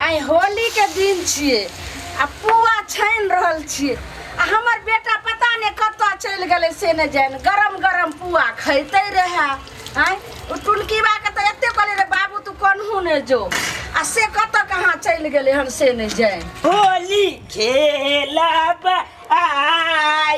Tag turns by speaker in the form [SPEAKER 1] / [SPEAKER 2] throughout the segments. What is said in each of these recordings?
[SPEAKER 1] आइ होली के दिन छियै आ पुआ छानि रहल छियै आ हमर बेटा पता नहि कतऽ चलि गेलै से नहि जानि। गरम गरम पुआ खैते रहए। आँय ओ टुनकीबाके तऽ एते कहलियै रे बाबू तू कोनहु नहि जो, आ से कतऽ कहाँ चलि गेलै हन से नहि जानि।
[SPEAKER 2] होली खेलब आय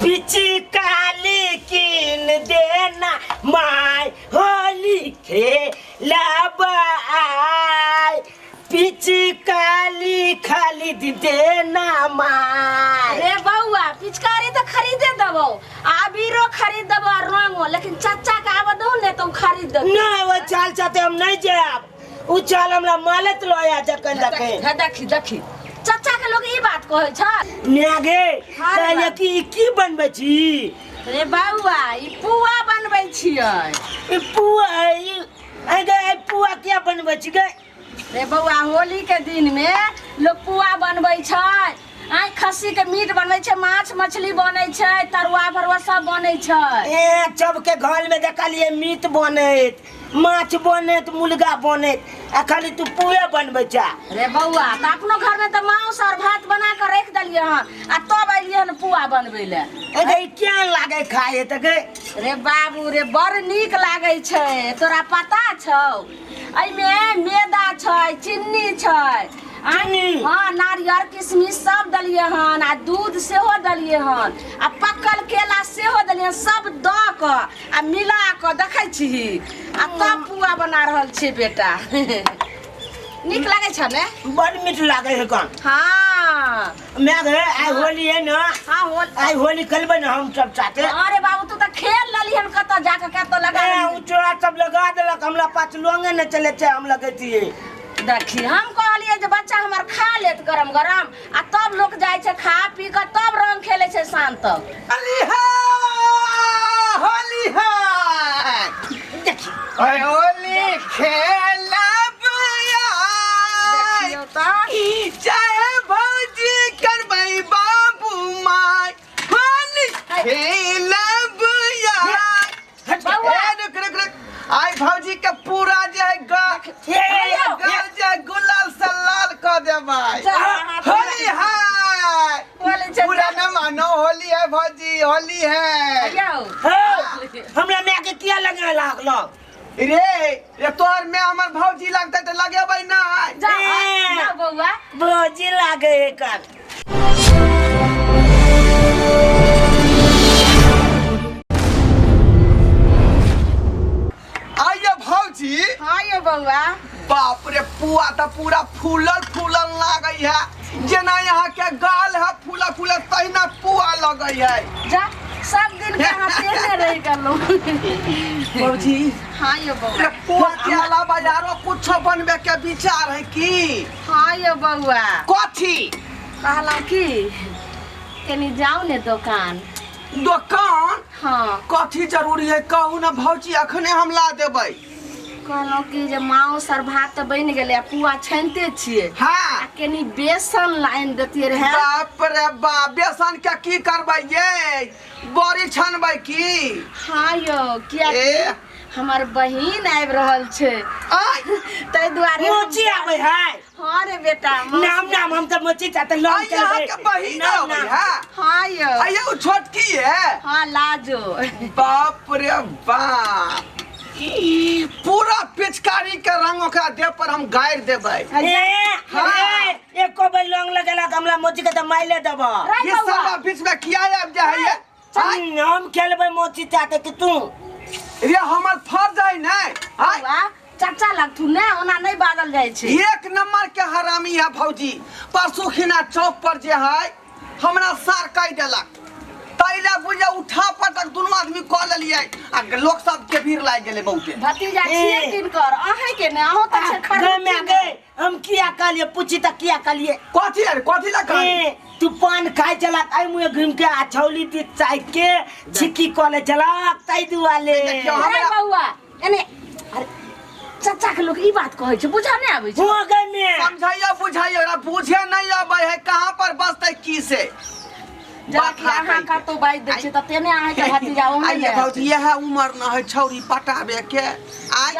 [SPEAKER 2] पिचकारी कीन देना माय, होली खेलब आय पिचकारी खरीद देना माय।
[SPEAKER 1] रे बौआ पिचकारी तऽ खरीदे देबौ, आ अबीरो खरीद देबौ आ रंगो, लेकिन चाचा के आबऽ दौ ने तऽ ओ खरीद देतौ।
[SPEAKER 2] नहीं वो चाल चाहते हम नहीं जाब, उ चाल हमरा मालत लोया जखन तखन।
[SPEAKER 1] हे देखी देखी चाचा के लोग ई बात कहै छै।
[SPEAKER 2] न्यागे
[SPEAKER 1] हाँ रे
[SPEAKER 2] कहलियै
[SPEAKER 1] बाप।
[SPEAKER 2] कि ई की बनबै छी?
[SPEAKER 1] रे बौआ ई पुआ बनबै छियै।
[SPEAKER 2] ई पुआ ई अगे ई पुआ किया बनबै छी गे?
[SPEAKER 1] रे बौआ होली के दिन में लोग पुआ बनबै छै, आइ खस्सी के मीट बनबै छै, माछ मछली बनै छै, तरुआ भरुआ सब बनै छै।
[SPEAKER 2] ए सबके घर में देखलियै मीट बनैत, माछ बनैत, मुर्गा बनैत, आ खाली तू पुए बनबै छा।
[SPEAKER 1] रे बौआ तऽ अपनो घर में तऽ मांस और भात बना के रख देलियै हन आ तब एलियै हन पुआ बनबै लए।
[SPEAKER 2] अगे ई केहन लागै खाए तऽ गे?
[SPEAKER 1] रे बाबू रे बड़ नीक लागै छै, तोरा पता छौ? एहिमे मैदा छै, चीनी छै,
[SPEAKER 2] चीनी?
[SPEAKER 1] हाँ नारियर किशमिश सब देलियै हन आ दूध सेहो देलियै हन आ पकल केला सेहो देलियै हन, सब दऽ कऽ आ मिला कऽ देखै छीही आ तब पुआ बना रहल छियै बेटा। नीक लागै छ ने?
[SPEAKER 2] बड़ मीठ लागै है कन।
[SPEAKER 1] हाँ
[SPEAKER 2] मैं गे आइ होली है ना?
[SPEAKER 1] हाँ होल।
[SPEAKER 2] आइ होली खेलबै ना हम सब साथे?
[SPEAKER 1] अरे बाबू तू तऽ खेल लेली हन कतऽ जाके कतऽ लगा
[SPEAKER 2] ए,
[SPEAKER 1] लेली।
[SPEAKER 2] उ चोरा सब लगा देलक, हमरा पास लोंगे न चले छै, हम लगैतियै।
[SPEAKER 1] देखी हम कहलियै जे बच्चा हमर खा लेत गरम गरम आ तब लोक जाइ छै खा पी कऽ तब रंग खेलै छै शाम तक।
[SPEAKER 3] होली है, होली है।
[SPEAKER 2] देखी
[SPEAKER 3] होली खेलब आइ।
[SPEAKER 1] देखियौ तऽ
[SPEAKER 3] चाहे भौजी करबै बाबू माय, होली खेलब आइ।
[SPEAKER 1] बौआ।
[SPEAKER 3] ए, रुक रुक रुक, आइ भौजी के पूरा जे है गाल जे है गुलाल से लाल कऽ देबै।
[SPEAKER 1] जा, हाथ
[SPEAKER 3] होली है,
[SPEAKER 1] होली छै।
[SPEAKER 3] पूरा न मानो, होली है भौजी, होली है।
[SPEAKER 1] यौ
[SPEAKER 2] हौ, हमरा माय के किया लगा लागलो?
[SPEAKER 3] रे रे तोहर में हमर भौजी लगतै तऽ लगेबै नहि।
[SPEAKER 1] जा
[SPEAKER 2] ए।
[SPEAKER 1] जा बौआ
[SPEAKER 2] भौजी लागे है कन।
[SPEAKER 3] आइए भौजी।
[SPEAKER 1] हाँ यौ बौआ।
[SPEAKER 3] बाप रे पुआ तऽ पूरा फूलल फूलल लागै है, जेना यहाँ के गाल है फूला फूलल तहिना पुआ लगै है।
[SPEAKER 1] जा सब दिन के अहाँ तेहने रहि गेलहुँ।
[SPEAKER 3] भौजी।
[SPEAKER 1] हाँ यौ बौआ।
[SPEAKER 3] रे पुआ के अलावा आरो कुछो बनबे के विचार है की?
[SPEAKER 1] हाँ यौ बौआ।
[SPEAKER 3] कथी?
[SPEAKER 1] कहलहुँ की कनी जाउ ने दोकान।
[SPEAKER 3] दोकान?
[SPEAKER 1] हाँ।
[SPEAKER 3] कथी जरूरी है कहू ना भौजी, अखने हम ला देबै।
[SPEAKER 1] कहलहुँ कि जे मांस और भात तऽ बनि गेलै आ पुआ छानिते छियै।
[SPEAKER 3] हाँ।
[SPEAKER 1] आ कनी बेसन लानि देतियै रहए।
[SPEAKER 3] बाप रे बाप, बेसन के की करबै ये? बड़ी छानबै की?
[SPEAKER 1] हाँ यौ, किया
[SPEAKER 3] ए।
[SPEAKER 1] हमर बहिन आबि रहल छै।
[SPEAKER 3] आय।
[SPEAKER 1] ताहि दुआरे
[SPEAKER 2] मोची आबै है।
[SPEAKER 1] हाँ रे बेटा, मौसी।
[SPEAKER 2] नाम नाम हम तऽ मोची चाहते लौंग
[SPEAKER 3] आय, यहाँ
[SPEAKER 2] चलबै।
[SPEAKER 3] के बहिन
[SPEAKER 2] नाम,
[SPEAKER 3] आबै
[SPEAKER 2] नाम।
[SPEAKER 3] है?
[SPEAKER 1] हाँ यौ।
[SPEAKER 3] आय, ओ छोटकी है?
[SPEAKER 1] हाँ लाजो।
[SPEAKER 3] बाप रे बाप, ई पूरा पिचकारी के रंग ओकरा देह पर हम गाड़ि देबै।
[SPEAKER 2] ए,
[SPEAKER 3] हाँ।
[SPEAKER 2] ए, एको बेर लौंग लगेलक हमरा मोची के तऽ माइले देबऽ।
[SPEAKER 1] रे
[SPEAKER 3] ये
[SPEAKER 1] बौआ।
[SPEAKER 3] साला बीच में किया आबि जाइ है ये? आय।
[SPEAKER 2] हम खेलबै मोची चाहते कि तू?
[SPEAKER 3] रे हमर फर्ज है ने। आय।
[SPEAKER 1] बौआ, चाचा लगथु ने, ओना नहीं बाजल जाइ छै।
[SPEAKER 3] एक नंबर के हरामी है भौजी। परसू खिना चौक पर जे है हमरा सार कहि देलक, तैले बुझे उठा पटक दुनू आदमी कऽ लेलियै आ लोक सब के भीड़ लागि गेलै बहुते।
[SPEAKER 1] भतीजा छियै
[SPEAKER 2] ए।
[SPEAKER 1] किनकर? अहें के ने, अहूँ तऽ छै
[SPEAKER 2] गे माय
[SPEAKER 1] खरमुटी।
[SPEAKER 2] गे, हम किया कहलियै पूछी तऽ किया कहलियै?
[SPEAKER 3] कथी रे, कथी ला कहली?
[SPEAKER 2] ए, तू पान खाइ छलक एहि मुँहे घुमि के आ छौली दिस चाहि के छिक्की कऽ लै छलक ताहि दुआरे।
[SPEAKER 3] देखियौ,
[SPEAKER 1] अरे
[SPEAKER 3] हमरा
[SPEAKER 1] बौआ, एने अरे चाचा के लोग ई बात कहै छै, बुझा नहि आबै छै।
[SPEAKER 2] हुआ गए में
[SPEAKER 3] समझाइयो बुझाइयो, ओकरा बुझे नहीं आबै है कहाँ पर बसतै की से।
[SPEAKER 1] जरा कि अहाँ कतौ बाजि दै छियै तऽ तेने अहाँके भतीजा ओहने
[SPEAKER 3] आइए
[SPEAKER 1] ने।
[SPEAKER 3] भौजी, इएह उमर न है छौरी पटाबे के। आइ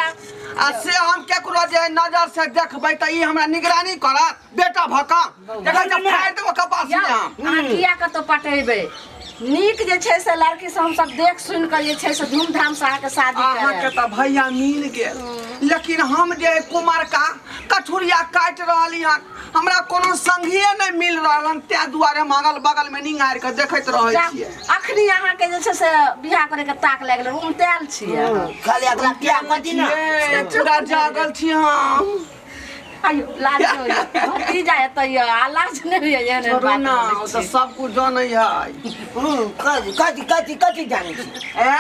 [SPEAKER 3] आ से हम केकरो जे नजर से देखबै तऽ ई हमरा निगरानी करत बेटा भका देखै छै फाड़ि देबो कपास
[SPEAKER 1] यौ,
[SPEAKER 3] में हम।
[SPEAKER 1] अहाँ किया कतौ पटेबै नीक जे छै से लड़की से हमसब देख सुनि कऽ जे छै से धूमधाम से अहाँके शादी
[SPEAKER 3] अहाँके
[SPEAKER 1] करब
[SPEAKER 3] तऽ भैया मिल गेल लेकिन हम जे कुमारका कठुरिया काटि रहली हन हमरा कोनो संघिए नहि मिल रहल हन ताहि दुआरे हम अगल बगल में निंगारि कऽ देखैत रहै
[SPEAKER 1] जाउ,
[SPEAKER 3] छियै
[SPEAKER 1] अखनी अहाँके जे छै से बियाह करे के ताक लागि गेल उमतायल छियै अहाँ।
[SPEAKER 2] खाली अगला बियाह कथी ना
[SPEAKER 3] ये, पूरा जागल छी हम
[SPEAKER 1] आयौ लाज नहि होइए भतीजा एतऽ यऽ आ लाज नहि होइए एहन एहन
[SPEAKER 3] छोड़ू
[SPEAKER 1] बात
[SPEAKER 3] ना
[SPEAKER 1] बजै
[SPEAKER 3] ओ तऽ
[SPEAKER 1] छी।
[SPEAKER 3] सब कुछ जनै है
[SPEAKER 2] कथी कथी कथी कथी जानै छी
[SPEAKER 3] ए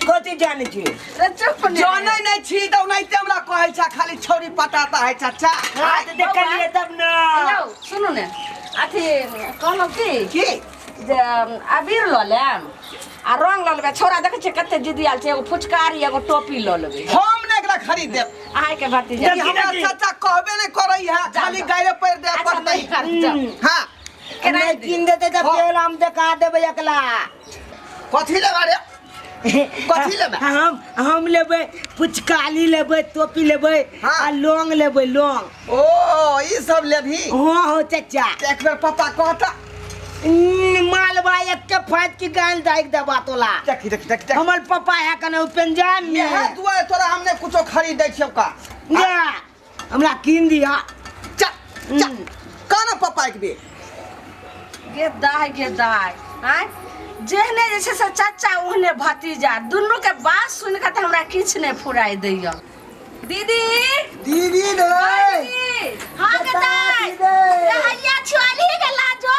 [SPEAKER 2] कथी जानै छी
[SPEAKER 1] रे चुप ने
[SPEAKER 3] जनै नहि छी तऽ ओनाहिते हमरा कहै छै खाली छौरी पटाता है चाचा
[SPEAKER 2] हाँ तऽ देखलियै तब ने
[SPEAKER 1] यौ सुनू ने अथी कहलहुँ की
[SPEAKER 3] की
[SPEAKER 1] जे अबीर लऽ लेब आ रंग लऽ लेबै छौड़ा देखै छियै कते जिद्दी आयल छै एगो फुचकारी एगो टोपी लऽ लेबै
[SPEAKER 3] हम नहि एकरा खरीद देब
[SPEAKER 1] अहाँके भतीजा
[SPEAKER 3] ई हमरा चाचा कहबे नहि करै है खाली गायरे पैर दे
[SPEAKER 1] अच्छा
[SPEAKER 3] पड़तै
[SPEAKER 1] नहि करत जाउ।
[SPEAKER 3] हाँ
[SPEAKER 2] नहि कीन देतै तऽ
[SPEAKER 3] हाँ।
[SPEAKER 2] फेर हम देखा देबै एकला
[SPEAKER 3] कथी लेबा रे कथी लेबै?
[SPEAKER 2] हम लेबै पुचकाली लेबै टोपी लेबै
[SPEAKER 3] हाँ।
[SPEAKER 2] आ लौंग लेबै लौंग
[SPEAKER 3] ओ ई सब लेबही
[SPEAKER 2] हाँ हो चाचा
[SPEAKER 3] एक बेर पापा कहता
[SPEAKER 2] मालवा एक के फाट के गाल दाइक देबा तोला
[SPEAKER 3] देखी देखी देखी देखी
[SPEAKER 2] हमर पापा है कने पंजाब में
[SPEAKER 3] इएह दुआरे तोरा हमने कुछो खरीद दै छियौ का
[SPEAKER 2] ना हमरा कीन दिया
[SPEAKER 3] चल चल काना पापा एक बेर
[SPEAKER 1] गे दाय गे दाय आँय जेहने जे छै से चाचा ओहने भतीजा दुनू के बात सुनि कऽ तऽ हमरा किछु नहि फुराइ दैया दीदी
[SPEAKER 4] दीदी रे
[SPEAKER 1] हाँ गे दाय रे हैया छुआली गे लाजो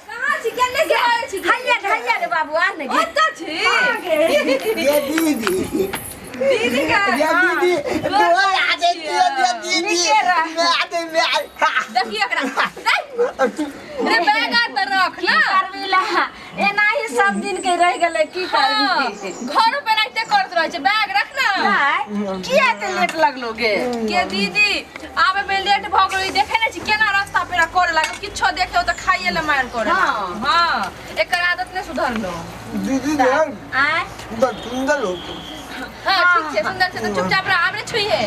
[SPEAKER 5] कहाँ छी केने से आयल छी
[SPEAKER 1] हैया हैया रे बाबू आ ने गे
[SPEAKER 5] ओतऽ छी
[SPEAKER 4] ये दीदी
[SPEAKER 5] दीदी के
[SPEAKER 4] ये दीदी डोल आ दे ये दीदी
[SPEAKER 1] नीके रह।
[SPEAKER 4] मैं आ दे मैं आ
[SPEAKER 5] देखिए एकरा रे बैग आर तऽ रख
[SPEAKER 1] की
[SPEAKER 5] ना
[SPEAKER 1] करबी ला एनाही सब दिन के रह गेलै की
[SPEAKER 5] हाँ,
[SPEAKER 1] करबी
[SPEAKER 5] घरो पे एनाहिते करत रहै छै बैग रख ना
[SPEAKER 1] दाय किया एते लेट लगलो गे
[SPEAKER 5] के दीदी आबे में लेट भऽ गेलो ई देखे नै छी केना रास्ता पेरा करे लागल किछो देखे तऽ खाइए ले मार करे
[SPEAKER 1] हाँ।
[SPEAKER 5] हाँ एकर आदत नै सुधरलो
[SPEAKER 4] दीदी रे
[SPEAKER 1] आँय
[SPEAKER 4] बड़ सुंदर हो
[SPEAKER 5] हाँ ठीक छै सुंदर छै तऽ चुपचाप रह आब नै छुइहे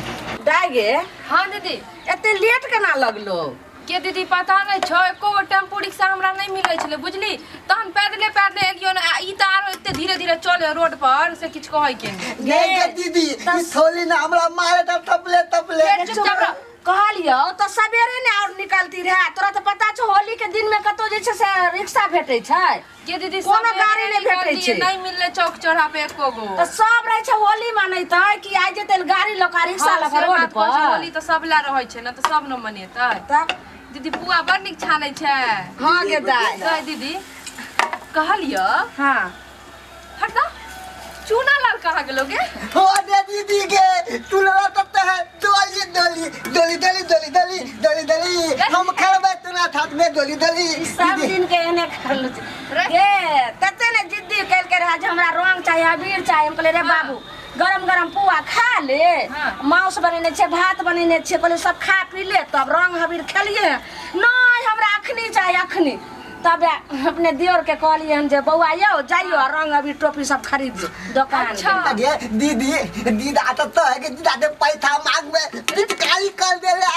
[SPEAKER 1] दाय गे
[SPEAKER 5] हाँ दीदी
[SPEAKER 1] एते लेट केना लगलो
[SPEAKER 5] के दीदी पता नहीं छौ एको गो टेम्पू रिक्शा हमरा नहीं मिलै छलै बुझली तहन पैदले पैदले एलियो ने आ ई तऽ आरो एते धीरे धीरे चले रोड पर से किछु कहै के नहि
[SPEAKER 4] नहीं के दीदी ई थोली ना हमरा मारे तब तपले तपले
[SPEAKER 5] फेर चुपचाप रह
[SPEAKER 1] कहलियो तऽ सवेरे ने और निकलती रहे तोरा तऽ पता छौ होली के दिन में कतौ जे छै से रिक्शा भेटै छै
[SPEAKER 5] के दीदी
[SPEAKER 1] कोनो
[SPEAKER 5] सवेरे
[SPEAKER 1] गाड़ी नहि भेटै
[SPEAKER 5] निकललियै,
[SPEAKER 1] छै।
[SPEAKER 5] नहि मिललै चौक चौराहा पे एको गो
[SPEAKER 1] तऽ सब रहै छै होली मनैतै कि आइ जेतै गाड़ी लऽ कऽ रिक्शा
[SPEAKER 5] हाँ,
[SPEAKER 1] लऽ कऽ
[SPEAKER 5] से
[SPEAKER 1] रोड
[SPEAKER 5] बात कहै छै,
[SPEAKER 1] पर
[SPEAKER 5] होली तऽ सब लए रहै छै ने तऽ सब ने मनेतै
[SPEAKER 1] तऽ
[SPEAKER 5] दीदी पुआ बड़ नीक छानै छै
[SPEAKER 1] हाँ गे दाय
[SPEAKER 5] कहे दीदी कहलियो
[SPEAKER 1] हाँ
[SPEAKER 5] हट दा चूना लाल कहाँ गेलो गे
[SPEAKER 4] हो दे दीदी के तू लड़ा तब है डोली डोली डोली डोली डोली डोली डोली डोली हम खेलबे तू ना हाथ में डोली डोली
[SPEAKER 1] सब दिन के एहने करलु गे तते ने जिद्दी कल के रहा जे हमरा रंग चाही अबीर चाही हम कहलियै रे बाबू गरम गरम पुआ खा ले
[SPEAKER 5] हाँ।
[SPEAKER 1] मांस बनेने छियै भात बनेने छियै कहलियै सब खा पी ले तब रंग अबीर खेलियै नहि हमरा अखनी चाही अखनी तब अपने दियोर के कहलियै हन जे बौआ यौ जाइयो आ रंग अबीर टोपी सब खरीद दोकान
[SPEAKER 5] अच्छा।
[SPEAKER 4] अगे दीदी दीदा तो तो है कि दीदा दे पैसा मांग में पिचकारी कर देले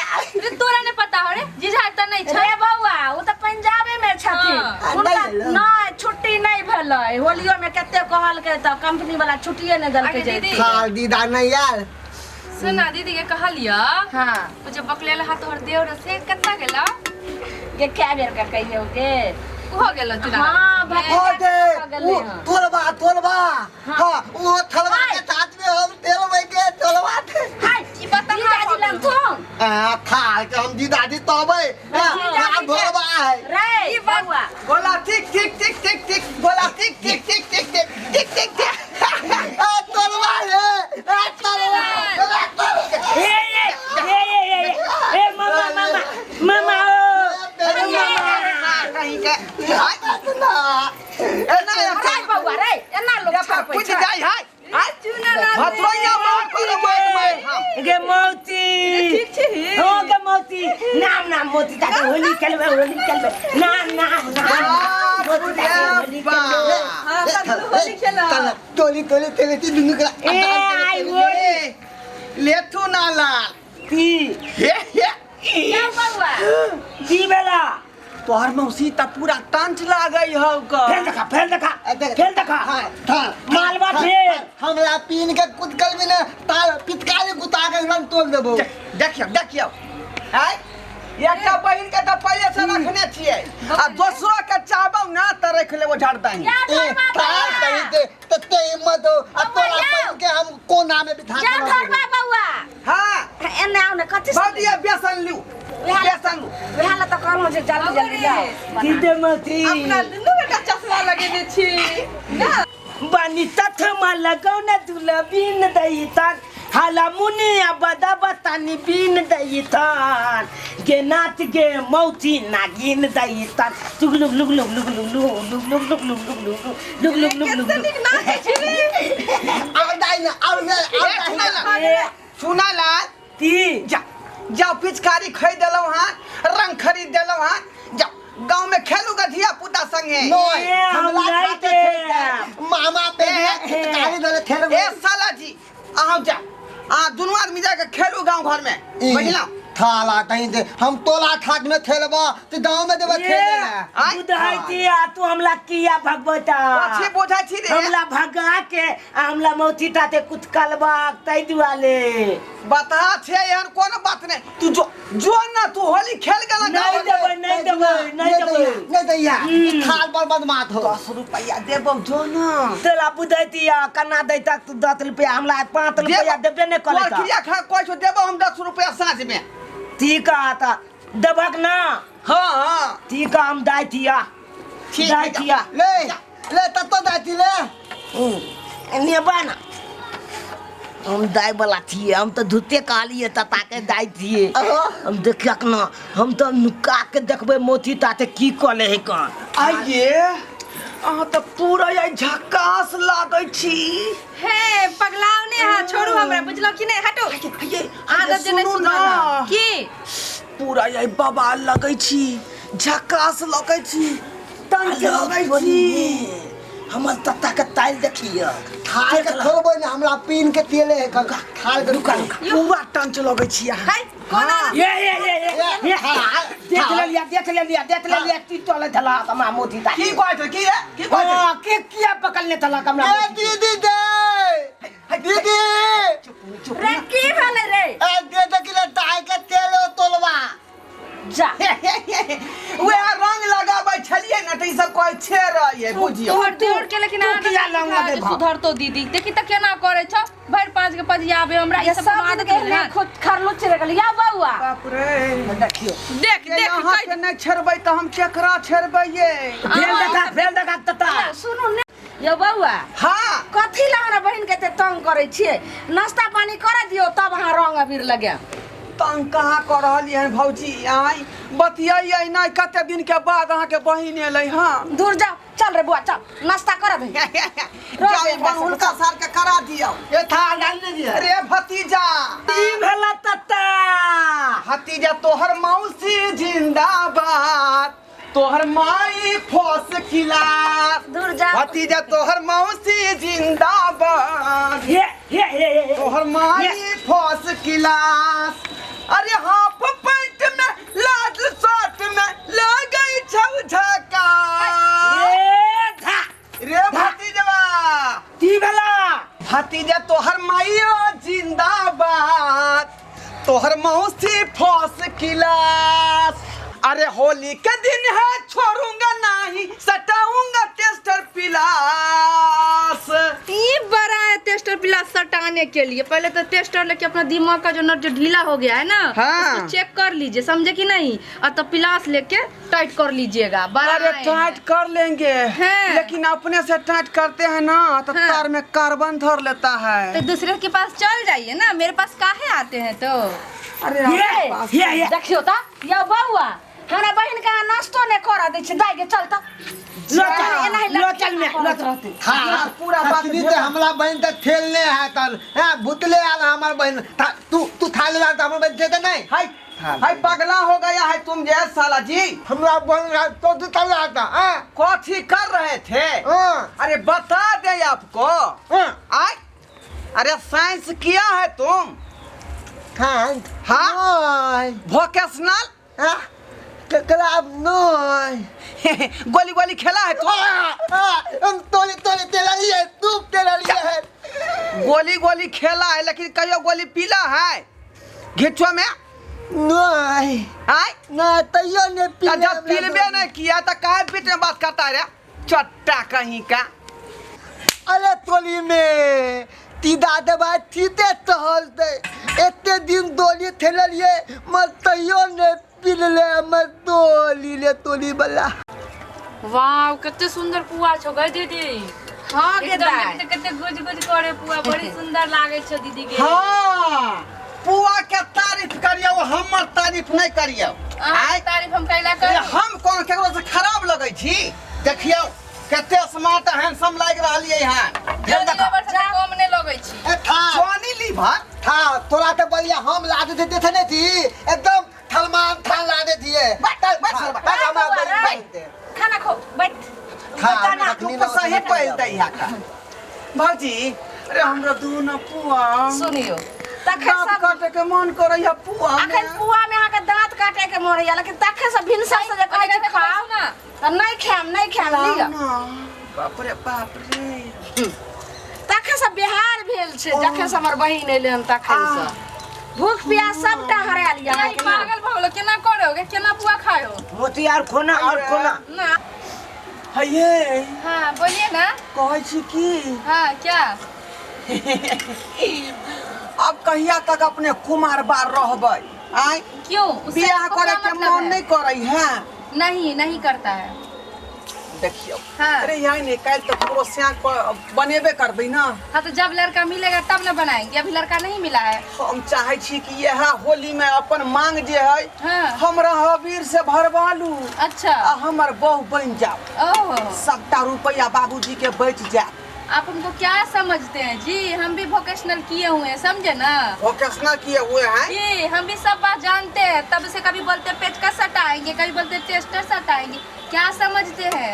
[SPEAKER 5] रे तोरा नहीं पता हो रे जीजा एतऽ नहीं छै
[SPEAKER 1] रे बौआ ओ तऽ पंजाबे में छथिन
[SPEAKER 5] हाँ।
[SPEAKER 1] हुनका
[SPEAKER 4] नहि भेलै।
[SPEAKER 1] नहि छुट्टी नहि भेलै होलियो में कते कहलकै तऽ कंपनी वाला छुट्टिए नहि देलकै
[SPEAKER 5] अगे
[SPEAKER 1] जे
[SPEAKER 5] दीदी
[SPEAKER 4] हां दीदा नहीं यार
[SPEAKER 5] सुना दीदी के कहलियो
[SPEAKER 1] हाँ
[SPEAKER 5] ओ जे बकलेल हाथ तोहर देवर से कतना गेला
[SPEAKER 1] गे कै बेर के कहियौ गे
[SPEAKER 5] उहो गेलो चुना
[SPEAKER 1] हाँ, भतीजा
[SPEAKER 4] हो दे
[SPEAKER 1] भऽ गेलै
[SPEAKER 4] उ
[SPEAKER 1] हँ।
[SPEAKER 4] तोलबा तोलबा हां वो थलवा के साथ में हम तेलबे के तोलबा थे
[SPEAKER 1] हाय
[SPEAKER 5] ई बता
[SPEAKER 1] जीजाजी लगथुन
[SPEAKER 4] आ था के हम दीदा दी तोबे हां भोरबा है
[SPEAKER 1] रे बौआ
[SPEAKER 3] बोला ठीक ठीक ठीक ठीक ठीक बोला ठीक ठीक ठीक ठीक ठीक ठीक ठीक ठीक
[SPEAKER 4] आ तोलबा रे आ तोलबा तोलबा
[SPEAKER 2] ए ए ए ए ए ए मामा मामा मामा ओ अरे मामा
[SPEAKER 3] कहीं के हाय ए ना
[SPEAKER 1] रे बौआ रे एना लोग छापै
[SPEAKER 3] कुछ
[SPEAKER 1] छै
[SPEAKER 3] जाय हाय
[SPEAKER 5] चुना लाल
[SPEAKER 3] भतरोइया मार कर मार मार हम
[SPEAKER 2] गे मौती
[SPEAKER 5] ठीक छी
[SPEAKER 2] हो गे मौती नाम नाम मोती ताके होली खेलबै होली खेलबै नाम नाम नाम मोती ताके होली खेलबै
[SPEAKER 5] हाँ, तब होली खेलब।
[SPEAKER 4] तोली तोली तेले ती दुनु करा
[SPEAKER 2] ए आई होली
[SPEAKER 3] लेथू ना लाल
[SPEAKER 2] की
[SPEAKER 3] हे हे
[SPEAKER 1] क्या बउआ
[SPEAKER 2] की भेला
[SPEAKER 3] तोहर मौसी त पूरा टंच लागै हौ क
[SPEAKER 2] फेर देखा फेर देखा फेर देखा
[SPEAKER 4] हाँ, था
[SPEAKER 2] मालवा फेर
[SPEAKER 4] हमरा पीन के कुदकल भी ने ताल पितकारी गुता के एकदम तोड़ देबो
[SPEAKER 3] देखियौ देखियौ आय एकटा बहिन के तऽ पहिले से रखने छियै आ दोसरो के चाहबौ ना तऽ रख लेबो झड़दाही
[SPEAKER 1] क्या
[SPEAKER 4] ए
[SPEAKER 1] धरबा
[SPEAKER 4] ताल
[SPEAKER 1] बउआ
[SPEAKER 4] सही ते तते हिम्मत हो आ
[SPEAKER 1] बउआ,
[SPEAKER 4] तोरा
[SPEAKER 1] जाओ।
[SPEAKER 4] बहिन के हम कोना में बिठा
[SPEAKER 1] क्या
[SPEAKER 4] के
[SPEAKER 1] धरबा बउआ
[SPEAKER 3] हाँ
[SPEAKER 1] एने आउ ने कथी से
[SPEAKER 3] भौजी बेसन लिउ बेसन लिउ
[SPEAKER 1] वएह ला तऽ कहलहुँ जे जल्दी जल्दी जाओ
[SPEAKER 2] की दे मौसी
[SPEAKER 5] अपना दुनू बेटा चश्मा लगेने छी ना
[SPEAKER 2] बानी तथमा लगौना दुलबीन दईतान हाला मुनिया बदा बतानी बीन दईतान गे नाथ गे मौती नागिन दईतान लुक लुक लुक लुक लुक लुक लुक लुक लुक लुक लुक लुक लुक लुक लुक लुक
[SPEAKER 5] कते नीक नाचै छी रे
[SPEAKER 4] और दाई ना और ने और
[SPEAKER 3] ए,
[SPEAKER 4] दाई
[SPEAKER 3] सुना
[SPEAKER 4] ना
[SPEAKER 3] लाल सुना लाल
[SPEAKER 2] ती
[SPEAKER 3] जा जाओ पिचकारी खरीद देलहुँ हँ रंग खरीद देलहुँ हँ जाओ गाँव में खेलू गा धिया पुता संगे
[SPEAKER 4] नोय
[SPEAKER 2] ए, हम
[SPEAKER 4] हमरा
[SPEAKER 2] नहीं
[SPEAKER 4] खाते
[SPEAKER 2] देब।
[SPEAKER 4] थे मामा पे पितकारी दले थेर
[SPEAKER 3] ए साला जी अहाँ जा आ दुनू आदमी जाके खेलू गाँव घर में बुझलहुँ
[SPEAKER 4] थाला कहीं दे हम तोला थाक में थेलबा तो गांव में देबा खेले ला
[SPEAKER 3] आय।
[SPEAKER 2] बुझाई आ तू हमला किया भगवता
[SPEAKER 3] कथी बोझै छी रे
[SPEAKER 2] हमला भगा के आ हमला मौती ताते कुछ कलबाक तै दुआले
[SPEAKER 3] बता छे एहन कोनो बात नहीं तू जो जो ना तू होली खेल गेल
[SPEAKER 2] नहीं देबै नहीं देबै नहीं देबै
[SPEAKER 4] नहीं दैया थाल पर बदमाश हो
[SPEAKER 3] 10 रुपया देबौ जो ना
[SPEAKER 2] तोला बुझैती आ कना दैता तू 10 रुपया हमला 5 रुपया देबे नहीं
[SPEAKER 3] तोहर
[SPEAKER 2] करे
[SPEAKER 3] क्रिया खा कहै छौ देबौ हम 10 रुपया साँझ में
[SPEAKER 2] ठीक है त देबक ना
[SPEAKER 3] हाँ हाँ
[SPEAKER 2] ठीक है हम दाय थिया
[SPEAKER 3] ठीक
[SPEAKER 2] दाय
[SPEAKER 3] है जा।
[SPEAKER 2] थिया
[SPEAKER 4] ले ले तत्तो दाती ले
[SPEAKER 2] नेबा ना हम दाय वाला थिए हम तऽ धुते कहलिए तता के दाय थिए हम देखियक ना हम तऽ नुका के देखबै मोती ताते की कऽ ले है कन
[SPEAKER 3] आइये अहाँ तऽ पूरा आइ झकास लागै छी
[SPEAKER 5] हे पगलाओ ने हा छोड़ू हमरा बुझलो कि नहीं हटो
[SPEAKER 3] आइये
[SPEAKER 5] आदत जे नहीं
[SPEAKER 3] सुनू
[SPEAKER 5] सुधरल
[SPEAKER 3] ना
[SPEAKER 5] की
[SPEAKER 3] पूरा आइ बवाल लगै छी झकास लगै छी टंच लगै छी
[SPEAKER 2] हमर तत्ता के ताल देखिए
[SPEAKER 4] थाल के खोलबै ने हमरा पीन के तेले है कल थाल के
[SPEAKER 2] रुका रुका
[SPEAKER 3] पूरा टंच लगै छी अहाँ
[SPEAKER 5] है कोना
[SPEAKER 2] ये ये ये ये ये देख ले लिया देख ले लिया देख ले लिया की चले थला हमरा मोती ता
[SPEAKER 3] की कहै छै की रे की कहै छै
[SPEAKER 2] हां के किया पकड़ने थला हमरा
[SPEAKER 4] ए दीदी दे दीदी
[SPEAKER 1] रे की भेलै रे
[SPEAKER 4] ए दे दे किलो दाई के तेल तोलवा
[SPEAKER 1] जा
[SPEAKER 3] वएह रंग लगाबै छलियै ने तऽ ई सब कहै छे रहियै बुझियौ
[SPEAKER 5] तोहर देउर के लेकिन
[SPEAKER 2] तू
[SPEAKER 5] आदत
[SPEAKER 2] किया
[SPEAKER 5] नहीं
[SPEAKER 2] लंग
[SPEAKER 5] है जे
[SPEAKER 2] देबह?
[SPEAKER 5] सुधरतो दीदी देखी त केना करे छौ भरि पाँच के पजियाबे हमरा ई
[SPEAKER 1] ये
[SPEAKER 5] सब
[SPEAKER 1] सब
[SPEAKER 5] आदत
[SPEAKER 1] दिन के
[SPEAKER 5] नहीं है
[SPEAKER 1] खुद खरलुच रह गेल या बउआ
[SPEAKER 3] बाप रे
[SPEAKER 2] देखियो
[SPEAKER 5] देख
[SPEAKER 3] ये
[SPEAKER 5] देख
[SPEAKER 3] अहाँ के नहि छेड़बै तऽ हम केकरा छेड़बै ये
[SPEAKER 2] फेल देखा फेल देखा तता
[SPEAKER 1] सुनू ने यौ बउआ
[SPEAKER 3] हाँ
[SPEAKER 1] कथी ला हमरा बहिन के एते तंग करै छियै नाश्ता पानी करै दियौ तब अहाँ रंग अबीर लगायब
[SPEAKER 3] तंग कहाँ कऽ रहलियै हन भौजी आँय बतियैयै नहि कते दिन के बाद अहाँके बहिन एलै हँ
[SPEAKER 1] दूर जाओ चल रे बुआ चल नाश्ता कर दे
[SPEAKER 3] जाओ ई बनहुलका सार के करा दियौ
[SPEAKER 4] ए थाल डाल दे दिया
[SPEAKER 3] रे भतीजा
[SPEAKER 2] की भेला तता
[SPEAKER 3] भतीजा तोहर मौसी जिंदाबाद तोहर माई फौस खिलाफ
[SPEAKER 1] दूर जा
[SPEAKER 3] भतीजा तोहर मौसी जिंदाबाद
[SPEAKER 2] हे हे हे हे
[SPEAKER 3] तोहर माई फौस क्लास अरे हाफ पैंट में लाल शर्ट में लगै छौ झकास
[SPEAKER 2] ए धा
[SPEAKER 3] रे भतीजवा
[SPEAKER 2] की भेला
[SPEAKER 3] भतीजा तोहर माइयो जिंदाबाद तोहर मौसी फौस क्लास अरे होली के दिन है छोड़ूंगा नहीं सटाऊंगा टेस्टर पिलास
[SPEAKER 5] ये बड़ा है टेस्टर पिलास सटाने के लिए पहले तो टेस्टर लेके अपना दिमाग का जो नट जो ढीला हो गया है ना
[SPEAKER 3] हाँ।
[SPEAKER 5] उसको चेक कर लीजिए समझे कि नहीं और तब पिलास लेके टाइट कर लीजिएगा बड़ा
[SPEAKER 3] अरे
[SPEAKER 5] है।
[SPEAKER 3] टाइट कर लेंगे
[SPEAKER 5] हैं।
[SPEAKER 3] लेकिन अपने से टाइट करते हैं ना तो
[SPEAKER 5] हाँ।
[SPEAKER 3] तार में कार्बन धर लेता है
[SPEAKER 5] तो दूसरे के पास चल जाइए ना मेरे पास काहे आते हैं तो
[SPEAKER 3] अरे
[SPEAKER 2] ये
[SPEAKER 3] आपके पास
[SPEAKER 2] ये ये
[SPEAKER 1] देखियो त यौ बौआ हमरा बहिन के अहाँ नाश्तो नहि करऽ दै छै दाइ गे चल त
[SPEAKER 2] लो चल
[SPEAKER 1] एनाही
[SPEAKER 2] लो चल में लो चल
[SPEAKER 4] हाँ
[SPEAKER 3] पूरा बात
[SPEAKER 4] अखनी ते हमरा बहन तक खेलने है तन हैं भूतले आल हमर बहन तू तू थाल ला हमर बहन खेते नहीं
[SPEAKER 3] हाय हाय पगला हो गया है तुम जय साला जी
[SPEAKER 4] हमरा बहन रा तो तू थाल आता हैं
[SPEAKER 3] कथी कर रहे थे
[SPEAKER 4] हाँ
[SPEAKER 3] अरे बता दे आपको
[SPEAKER 4] हाँ
[SPEAKER 3] आय अरे साइंस किया है तुम
[SPEAKER 4] हाँ।
[SPEAKER 3] हाँ?
[SPEAKER 4] नहीं।
[SPEAKER 3] वोकेशनल।
[SPEAKER 4] हाँ? क्लब नहीं।
[SPEAKER 3] गोली गोली खेला है तो?
[SPEAKER 4] हाँ, हम तोली तोली तेरा लिए तू तेरा लिए है।
[SPEAKER 3] गोली गोली खेला है, लेकिन कहियो गोली पीला है घिचो में?
[SPEAKER 4] नहीं।
[SPEAKER 3] आय?
[SPEAKER 4] ना तैयो ने
[SPEAKER 3] तो
[SPEAKER 4] पीले।
[SPEAKER 3] जब पीलबे नहीं किया तो काहे बीच में बात करता है रे चट्टा कहीं का?
[SPEAKER 4] अरे तोली में तीदा दबा थीते टहलते एते दिन दोली थेललिए मर तैयो ने पीले मर तोली ले तोली वाला।
[SPEAKER 5] वाह, कते सुंदर पुआ छौ गै दीदी।
[SPEAKER 1] हाँ गे
[SPEAKER 5] एकदम
[SPEAKER 1] दाय।
[SPEAKER 5] कते कते गुज गुज करे पुआ, बड़ी सुंदर लागे छौ दीदी के।
[SPEAKER 3] हाँ, पुआ के तारीफ करियो, हमर तारीफ नहीं करियो।
[SPEAKER 5] अहाँ
[SPEAKER 3] आय?
[SPEAKER 5] तारीफ हम कैला
[SPEAKER 3] अरे
[SPEAKER 5] करू?
[SPEAKER 3] हम कोन केकरो से खराब लगै छी? देखियौ कते स्मार्ट हैंडसम लागि रहलियै हन। फेर
[SPEAKER 5] जॉनी
[SPEAKER 3] देखो।
[SPEAKER 5] लीवर से तऽ कम नहि लगै छी।
[SPEAKER 4] ए था।
[SPEAKER 3] जॉनी लीवर।
[SPEAKER 4] था तोरा तो बढ़िया हम ला देते थे नहीं थी एकदम थलमान थान ला देती है।
[SPEAKER 3] बैठ, बैठ,
[SPEAKER 4] हाँ,
[SPEAKER 3] बैठ,
[SPEAKER 4] बैठ, हमरा
[SPEAKER 1] बौआ,
[SPEAKER 4] बड़ी
[SPEAKER 1] रे।
[SPEAKER 4] बहन दे।
[SPEAKER 1] खाना खो बैठ।
[SPEAKER 4] खा,
[SPEAKER 3] पता ना
[SPEAKER 4] अखनी
[SPEAKER 3] तू
[SPEAKER 4] ना
[SPEAKER 3] सही
[SPEAKER 4] ओतना
[SPEAKER 3] पहिल
[SPEAKER 4] खाइब।
[SPEAKER 3] दै हा का। भौजी, अरे हमरा दूनो पुआ
[SPEAKER 1] सुनियो तखन
[SPEAKER 3] दाँत
[SPEAKER 1] सब
[SPEAKER 3] काटे के मन करै है पुआ में।
[SPEAKER 1] अखन पुआ में अहाँके दांत काटे के मन होइया, लेकिन तखन से भिनसर से जे कहै छै खाओ
[SPEAKER 5] ना
[SPEAKER 1] तऽ नहि खायब, नहि खायब, लिअ।
[SPEAKER 3] ना, बाप रे बाप रे।
[SPEAKER 1] तखन से बिहार भेल छै, जखन से हमर बहिन एलै हन तखन से भूख प्यास सबटा हरायल यऽ
[SPEAKER 5] नहीं
[SPEAKER 1] अहाँके ना।
[SPEAKER 5] पागल भऽ गेलो, केना करोगे, केना पुआ खायो?
[SPEAKER 2] मोती और खोना और खोना।
[SPEAKER 5] ना।
[SPEAKER 3] हये।
[SPEAKER 5] हाँ बोलिए ना।
[SPEAKER 3] कहै छी की?
[SPEAKER 5] हाँ क्या?
[SPEAKER 3] अब कहिया तक अपने कुमार बार रहबै? आय?
[SPEAKER 5] क्यों, उससे
[SPEAKER 3] बियाह
[SPEAKER 5] आपको
[SPEAKER 3] करे
[SPEAKER 5] क्या
[SPEAKER 3] के
[SPEAKER 5] मतलब
[SPEAKER 3] मन
[SPEAKER 5] है?
[SPEAKER 3] नहीं करै है।
[SPEAKER 5] नहीं, नहीं करता है।
[SPEAKER 3] देखियौ।
[SPEAKER 5] हाँ।
[SPEAKER 3] अरे यहाँ नहीं, काल्हि तऽ ककरो स्याह बनेबे करबै ना।
[SPEAKER 5] हाँ तो जब लड़का मिलेगा तब ना बनाएंगे, अभी लड़का नहीं मिला है।
[SPEAKER 3] हम चाहे छी कि यह होली में अपन मांग जे है
[SPEAKER 5] हाँ।
[SPEAKER 3] हमरा हबीर से भरवा लू।
[SPEAKER 5] अच्छा।
[SPEAKER 3] आ हमर बहू बन जाओ।
[SPEAKER 5] ओहो।
[SPEAKER 3] सबटा रुपया बाबूजी के बच जाए।
[SPEAKER 5] आप हमको क्या समझते हैं जी, हम भी वोकेशनल किए हुए हैं, समझे ना?
[SPEAKER 3] वोकेशनल किए हुए हैं
[SPEAKER 5] जी, हम भी सब बात जानते हैं। तब से कभी बोलते हैं पेचकस सटाएंगे, कभी बोलते हैं टेस्टर सटाएंगे, क्या समझते हैं?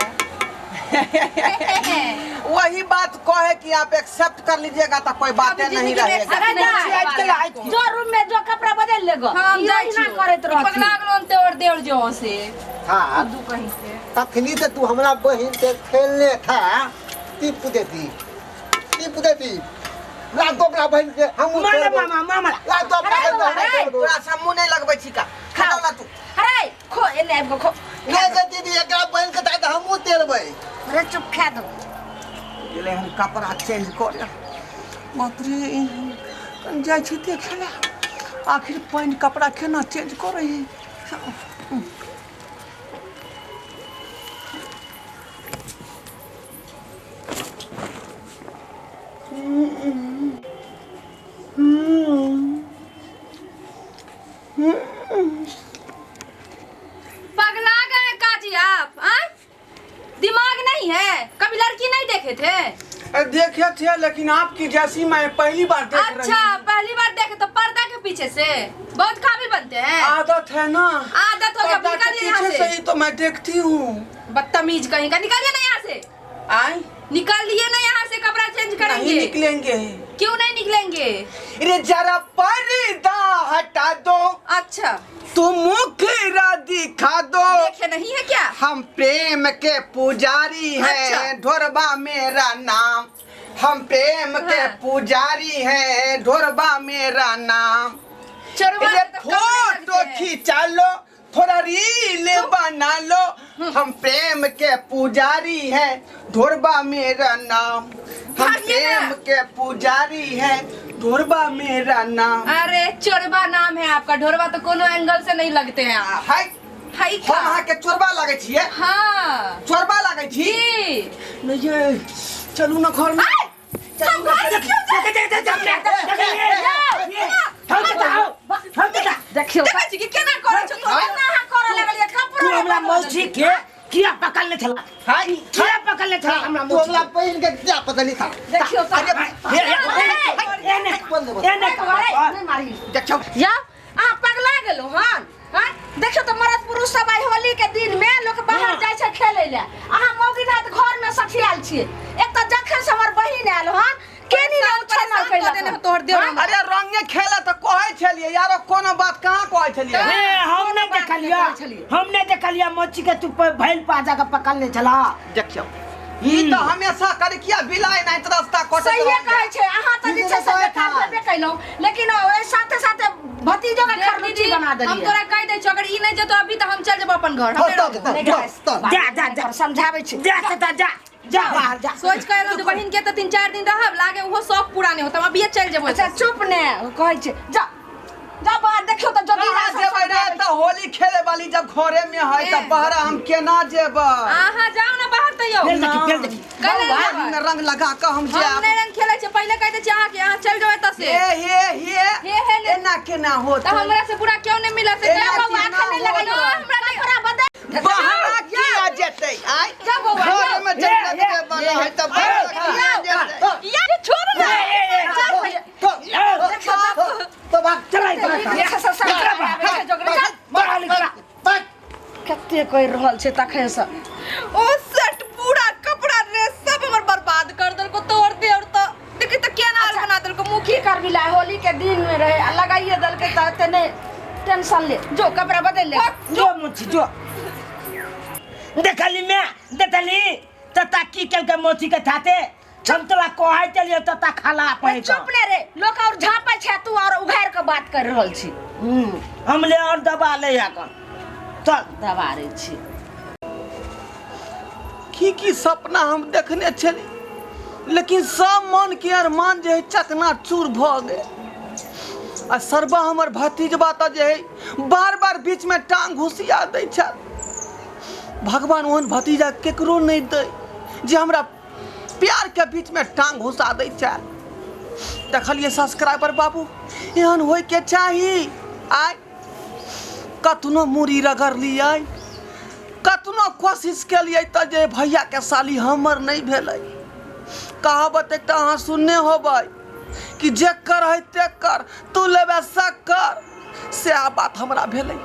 [SPEAKER 3] वही बात कहे कि आप एक्सेप्ट कर लीजिएगा तो कोई बातें
[SPEAKER 5] अभी
[SPEAKER 3] नहीं
[SPEAKER 5] जिंदगी में
[SPEAKER 3] रहेगा।
[SPEAKER 5] accept
[SPEAKER 1] अरे
[SPEAKER 5] नहीं
[SPEAKER 1] जा,
[SPEAKER 5] होने वाला है आपको।
[SPEAKER 1] जो रूम में जो कपड़ा बदल लेगो।
[SPEAKER 5] हम
[SPEAKER 1] ई
[SPEAKER 5] जाइ
[SPEAKER 1] ओहिना
[SPEAKER 5] छियौ।
[SPEAKER 1] करैत
[SPEAKER 5] ई
[SPEAKER 1] रहथिन।
[SPEAKER 5] पगला गेलौं तेवर देवर जो से।
[SPEAKER 4] हाँ।
[SPEAKER 5] दू कहीं से।
[SPEAKER 4] तखनी तो तू हमरा बहिन के खेलने था टीप देती, टीप देती ला दो अपना बहिन के हम
[SPEAKER 2] मामा मामा मामा
[SPEAKER 4] ला दो अपना
[SPEAKER 1] अरे
[SPEAKER 4] बहिन के,
[SPEAKER 1] बौआ,
[SPEAKER 4] हम
[SPEAKER 1] रे।
[SPEAKER 4] खेलबो।
[SPEAKER 3] तोरा से मुँह नहीं लगबै छी का?
[SPEAKER 1] खाओ।
[SPEAKER 3] खा ला तू।
[SPEAKER 1] अरे खो, एने आबि कऽ खो।
[SPEAKER 4] नहीं गे दीदी, एकरा बहिन के दादा हमहूँ तेलबै।
[SPEAKER 1] अरे चुप, खा दो।
[SPEAKER 3] गेलै हम कपड़ा चेंज करे। बाप रे, कन जाइ छी देखे ला आखिर पैंट कपड़ा केना चेंज करै है।
[SPEAKER 5] पगला गए काजी आप? आँ? दिमाग नहीं है? कभी लड़की नहीं देखे थे?
[SPEAKER 3] देखे थे, लेकिन आपकी जैसी मैं पहली बार देख रही
[SPEAKER 5] अच्छा
[SPEAKER 3] हूँ।
[SPEAKER 5] पहली बार देखे तो पर्दा के पीछे से बहुत काबिल बनते हैं।
[SPEAKER 3] आदत है ना।
[SPEAKER 5] आदत हो गया,
[SPEAKER 3] पर्दा के
[SPEAKER 5] निकालिए यहाँ
[SPEAKER 3] पीछे
[SPEAKER 5] से।
[SPEAKER 3] से ही तो मैं देखती हूँ।
[SPEAKER 5] बदतमीज कहीं का, निकालिए ना यहाँ से।
[SPEAKER 3] आए?
[SPEAKER 5] निकालिए ना यहाँ से, कपड़ा चेंज करेंगे।
[SPEAKER 3] नहीं निकलेंगे।
[SPEAKER 5] क्यों नहीं निकलेंगे?
[SPEAKER 3] अरे जरा पर्दा हटा दो।
[SPEAKER 5] अच्छा।
[SPEAKER 3] तुम मुखरा दिखा दो।
[SPEAKER 5] देखे नहीं है क्या?
[SPEAKER 3] हम प्रेम के पुजारी हैं।
[SPEAKER 5] अच्छा।
[SPEAKER 3] ढोरबा मेरा नाम। हम प्रेम के
[SPEAKER 5] हाँ।
[SPEAKER 3] पुजारी हैं, ढोरबा मेरा नाम।
[SPEAKER 5] चोरवा
[SPEAKER 3] अरे
[SPEAKER 5] से तो कम नहीं
[SPEAKER 3] फोटो
[SPEAKER 5] लगते हैं।
[SPEAKER 3] खींचा लो, थोड़ा रील बना लो। हम प्रेम के पुजारी हैं, ढोरबा मेरा नाम। हम
[SPEAKER 5] भागिए ना।
[SPEAKER 3] प्रेम के पुजारी हैं, ढोरबा मेरा नाम।
[SPEAKER 5] अरे चोरबा नाम है आपका, ढोरबा तो कोनो एंगल से नहीं लगते हैं आप।
[SPEAKER 3] हाय।
[SPEAKER 5] हाय
[SPEAKER 3] हम
[SPEAKER 5] का।
[SPEAKER 3] अहाँ के चोरबा लगै छियै?
[SPEAKER 5] हाँ।
[SPEAKER 3] चोरबा लगै छी?
[SPEAKER 5] जी।
[SPEAKER 3] नहीं ये, चलू ना घर में।
[SPEAKER 5] हम घर से क्यों जाए?
[SPEAKER 1] देखियौ
[SPEAKER 5] देखै छी कि केना करै छौ तू?
[SPEAKER 1] केना अहाँ करऽ लगलियै कपड़ा?
[SPEAKER 2] तू हमरा मौसी के किया पकड़ले छला?
[SPEAKER 3] हाय।
[SPEAKER 2] किया पकड़ले छला हमरा
[SPEAKER 4] तू
[SPEAKER 2] मौसी?
[SPEAKER 4] हमरा बहिन के क्या पकड़ली था?
[SPEAKER 1] देखियौ तऽ।
[SPEAKER 3] अरे
[SPEAKER 2] एने एने
[SPEAKER 1] अरे, नहि मारी।
[SPEAKER 3] देखियौ।
[SPEAKER 1] या अहाँ पगला गेलहुँ हन? आँय? देखियौ तऽ मरद पुरुष सब आइ होली के दिन में लोक बाहर जाइ छै खेलै लए, अहाँ मौगी नाथ घर में सठियाल छियै। एक तऽ जखन से हमर बहिन आयल हन केनी ने उछल
[SPEAKER 5] परेशान कऽ देने हो तोहर देवर हमरा।
[SPEAKER 3] अरे रंगे खेला तऽ कहै छलियै यारो कोनो बात कहाँ कहै छलियै
[SPEAKER 2] ए, हम नहीं देखलिया, हम नहीं देखलिया मोची के तू भैल पाजा के पकड़ने छला।
[SPEAKER 3] देखियौ ई तऽ हमेशा करिकिया बिलाइ नहि तऽ रास्ता कटैत
[SPEAKER 1] सहिए
[SPEAKER 3] रहैया।
[SPEAKER 1] कहै छै अहाँ तऽ जे छै से बेकार भेबे कयलहुँ लेकिन ओहि साथे साथे भतीजो के
[SPEAKER 5] देख
[SPEAKER 1] खरलुच्ची
[SPEAKER 5] दीदी,
[SPEAKER 1] बना
[SPEAKER 5] हम
[SPEAKER 1] देलियै
[SPEAKER 5] तोरा कहि दै छियौ अगर ई नहि जेतौ अभी तऽ हम चल जेबौ अपन घर हम नहि रहबौ।
[SPEAKER 1] नहि गाइस,
[SPEAKER 2] जा, जा, जा।
[SPEAKER 1] समझाबै छी
[SPEAKER 2] जा चाचा जा, जा बाहर जा।
[SPEAKER 5] सोच के एलहुँ जे बहिन के तऽ 3-4 दिन रहब लागे ओहो शौक पूरा नहि होत हम अभिये चलि जेबौ
[SPEAKER 1] अच्छा चुप ने कहै छै जा जा बाहर देखियौ तऽ जोगी
[SPEAKER 3] कहाँ जेबै रे तऽ होली खेले वाली जब घरे में है तऽ बहरा हम केना जेबै
[SPEAKER 5] अहाँ जाउ ने बाहर तैयो
[SPEAKER 2] फेर देखी, फेर देखी।
[SPEAKER 5] कैले
[SPEAKER 3] रंग
[SPEAKER 5] जेबै?
[SPEAKER 3] में रंग लगा कऽ हम
[SPEAKER 5] हम
[SPEAKER 3] जायब
[SPEAKER 5] नहि रंग खेलै छियै पहिले कहि दै छियै अहाँके अहाँ चलि जेबै एतऽ से
[SPEAKER 3] हे हे हे
[SPEAKER 5] हे, हे, ने।
[SPEAKER 3] एना केना होत
[SPEAKER 5] तऽ हमरा से बुरा क्यों नहि मिलत से
[SPEAKER 3] एना
[SPEAKER 5] जा बौआ
[SPEAKER 3] केना
[SPEAKER 5] एखन नहि लगैयौ
[SPEAKER 3] होत?
[SPEAKER 5] हमरा नहि
[SPEAKER 1] कपड़ा बदल
[SPEAKER 3] बहरा किया जेतै आय
[SPEAKER 5] जा बौआ,
[SPEAKER 3] घर
[SPEAKER 5] जाउ।
[SPEAKER 3] में जब लगबे वाला है तऽ बहरा किया जेतै
[SPEAKER 5] यार छोड़ ना
[SPEAKER 2] ए, ए, ए,
[SPEAKER 4] तो भाग
[SPEAKER 2] चला इधर, बाहर निकला।
[SPEAKER 1] कते कहि रहल छै तखनसँ
[SPEAKER 5] ओ सेट पूरा कपड़ा ड्रेस सब हमर बर्बाद कर देलको तोड़ दे और तो देखी तो केना हाल बना देलको मुँह
[SPEAKER 1] की करबी ला होली के दिन में रहे आ लगाइए देलकै तऽ एते नहि टेंशन ले जो कपड़ा बदल ले
[SPEAKER 2] जो मुछी जो। देखली मैं देखली तता की केलकै मोची के थाते हम तोरा कहै चलियो तता खाला पै
[SPEAKER 1] चुप ने रे लोक और झापै छै तू और उघार के बात कर रहल छी।
[SPEAKER 2] हम ले और दबा ले आकन चल
[SPEAKER 1] दबा रे छी।
[SPEAKER 3] की की सपना हम देखने छली लेकिन सब मन के अरमान जे है चकनाचूर भऽ गेल आ सरबा हमर भतीजबा तऽ जे है बार बार बीच में टांग घुसिया दै छल। भगवान ओहन भतीजा केकरो नहि दै जे हमरा प्यार के बीच में टांग घुसा दै छल। देखलिए सब्सक्राइबर बाबू एहन होय के चाही। आय कतनो मूड़ी रगड़ लियै कतनो कोशिश केलियै तऽ जे भैया के साली हमर नहि भेलै। कहावत एकटा अहाँ सुनने होबै कि जे कर है ते कर तू लेबे शक्कर, सएह बात हमरा भेलै।